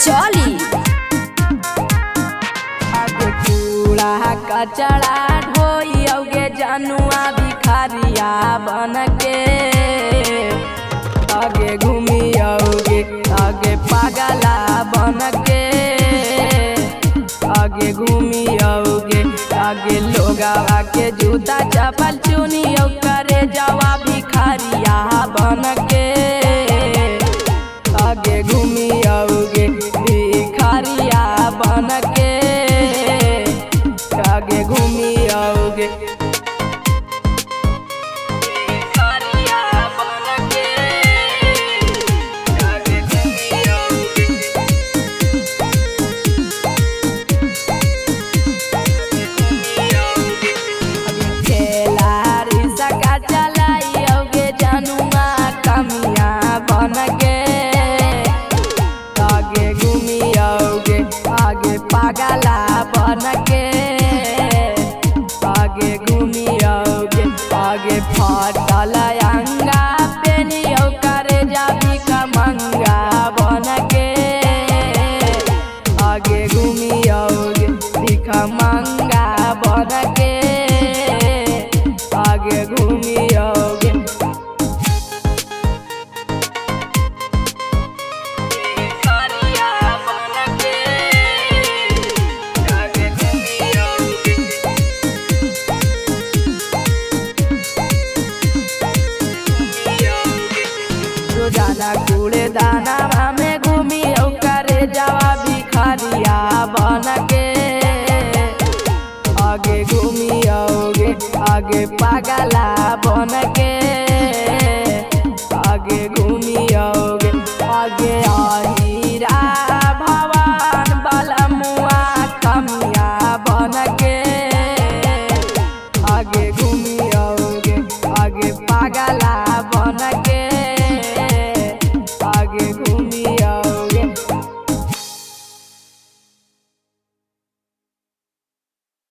चली। आगे कूड़ा कचरा ढोई औगे जनुआ भिखारिया बन के आगे घूमी औगे आगे पागला बन के आगे घूमी औगे आगे लोगावा के जूता चप्पल चुनी औ करे जावा भिखारिया बन के आगे घूमी औगे भिखारिया बन के आगे घूमी आओगे भिखारिया बन के आगे घूमी आओगे खेलारी सका चलाई औगे जनुआ कमिया बन के आगे घूमी आओगे आगे पागला बन के आगे घूमी आओगे आगे फाटल अंगा पेनियो करे जाबी कमंगा बन के आगे घूमी आओगे भिखा मंगा बन के आगे घूमी आओगे भिखारिया बन के आगे घूमी आओगे रोजाना कूड़े दाना में घूमी औ करे जावा भिखारिया बन के आगे घूमी आओगे आगे पागला बन के आगे घूमी आओगे आगे आहीरा भवान बलमुआ कमिया बन के आगे घूमी आओगे आगे पागला बन के।